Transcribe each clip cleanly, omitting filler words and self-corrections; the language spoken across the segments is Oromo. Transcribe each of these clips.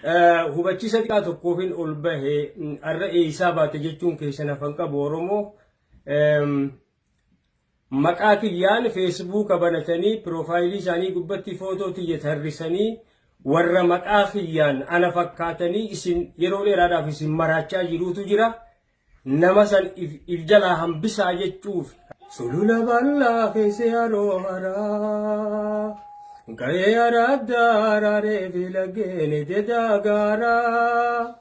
Hubachiisa xiqqaa tokkoofin ol bahe. Har'a eessaa baate jechuun keessan hafan qabu Oromoo. Maqaa kiyyaan feesbuuka banatanii, piroofaayilii isaanii gubbatti footoo tiyya tarrisanii, warra maqaa kiyyaan ana fakkaatanii isin yeroo dheeraadhaaf isin maraachaa jiruutu jira. Nama san if jalaa hambisaa jechuuf. Sulula bal'aa keessa yeroo haraa. Ga'ee araddaa araaree fi laggeen dedaa gaaraa.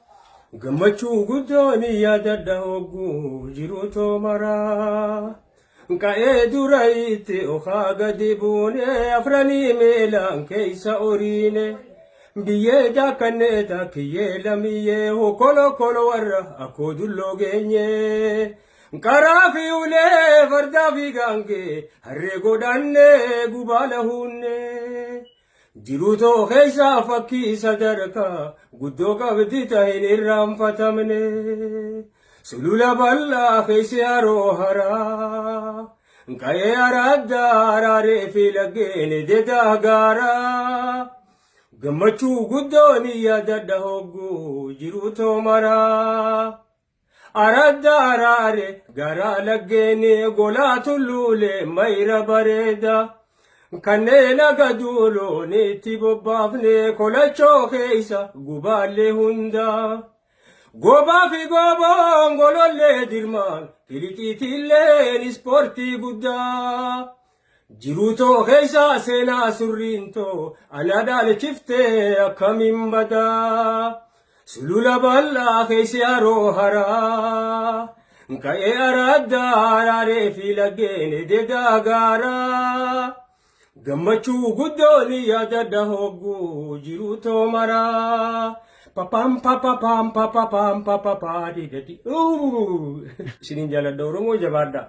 Gammachuu guddoon yaadadha hogguu jiru toomaraa. Qa'ee dura itti okaa gadi buune, afranii meelaan keessa oriine. Biyyee daakannee taakkiyyee lamiyyee hokkolo kolo warra akkoo dulloo geenye. Qaraa fi ulee, fardaa fi gaangee, harree godhannee gubaa lahuunne. Jiruu too keessaa fakkii sadarkaa guddoo qabdi tahin irraanfatamne. Sulula bal'aa keessi haroo haraa. Qa'ee araddaa araaree fi laggeen dedaa gaaraa. Gammachuu guddoon yaadadha hogguu jiruu too maraa. Aradda araare garaa laggeeni golaa tulluulee mayra bareeda. Kanneen aga duuloon itti bobbaafne kolachoo keessa gubaallee hunda. Gobaa fi goboon golollee dirmaan kilixiitilleen ispoortii guddaa. Jiruu too keessa seenaa surriin too ana dhaalchiftee akkamiin badaa. Sulula bal'aa keessi haroo haraa. Ka'ee araddaa araaree fi laggeen dedaa gaaraa. Gammachuu guddoon yaadadha hogguu jiruu too maraa. Papaam papapaam papapaam papapaa didadi. Isiniin jaaladha Oromoo, jabaadha.